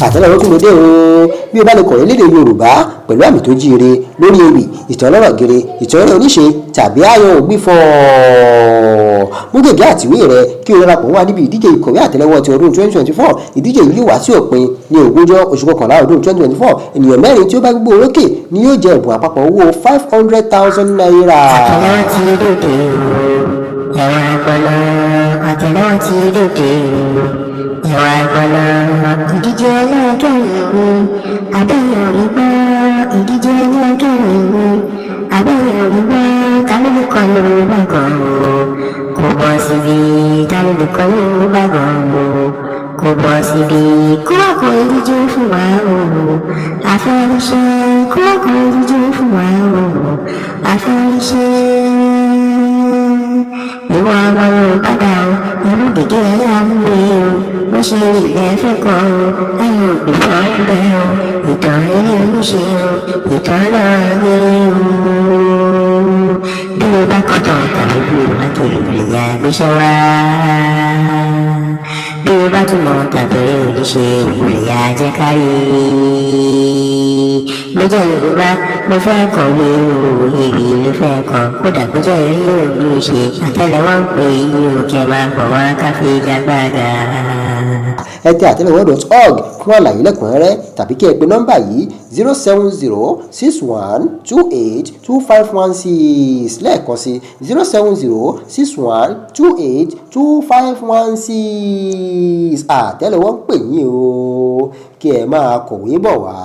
Àtẹ́lẹwọ́ tún lóde o. Bí o bá lè kọ̀wé lédè Yorùbá pẹ̀lú àmì tó jíire lórí ewì, ìtàn ọlọ́rọ̀ gere, ìtàn eré oníṣe tàbí ayọ̀ ògbìfọ̀, mú gègé àtìwé rẹ kí o darapọ̀ wá níbi ìdíje ìkọ̀wé àtẹ́lẹwọ́ ti ọdún 2024. Ìdíje yìí yóò wá sí òpin ní 20 oṣù kọkànlá ọdún 2024. Ènìyàn mẹ́rin tí ó bá gbégbá orókè ni yóò jẹ ẹ̀bùn àpapọ̀ owó ₦500,000. Àtẹ́lẹwọ́ ti dòde o, ẹwà àgbọ̀lọ́. Àtẹ́lẹwọ́ ti dòde o, ẹwà àgbọ̀lọ́. Ìdíje ẹlẹ́ẹ̀kẹrin, abẹ́yẹ̀ orí gbọ́. Ìdíje ẹlẹ́ẹ̀kẹrin, abẹ́yẹ̀ orí gbọ́. Ta ló lè kọ́ ló bá gan o? Kò bọ́ síbi. Ta ló lè kọ́ ló bá gan o? Kò bọ́ síbi. Kó wá kó ìdíje fún wa o, àfẹ́ríṣẹ́. Kó wá kó ìdíje fún wa o, àfẹ́ríṣẹ́. Ìwọ ọmọ Yorùbá dà o, irú gègé ẹ̀yà múwe o. Bó ṣe rí ilẹ̀ fẹ́ kọ́ o, ayé ògbè fọ́ ń bẹ́ o. Ìtàn eré oníṣe o, ìtàn náà eré o. Bí o bá kọ́tọ̀ tàbí bí o bá kiri lè ya gbéṣẹ́ wá. Bí o bá túmọ̀ tàbí oníṣe òwúrẹ̀ ya jẹ́ kárí. Mo jẹ́ Yorùbá, mo fẹ́ kọ̀wé o, ewì ló fẹ́ kọ, kódà kó jẹ́ eré oníṣe. Àtẹ́lẹwọ́ ń pè yín o, kẹ́ máa bọ̀ wá káfíńgàgbàgà. Ẹ tẹ àtẹ́lẹwọ́.org fún àlàyé lẹ́kùnrẹ́rẹ́ tàbí kí ẹ pe nọ́mbà yìí: 07061282516. Lẹ́ẹ̀kan sí: 07061282516. Àtẹ́lẹwọ́ ń pè yín o, kí ẹ máa kọ̀wé bọ̀ wá.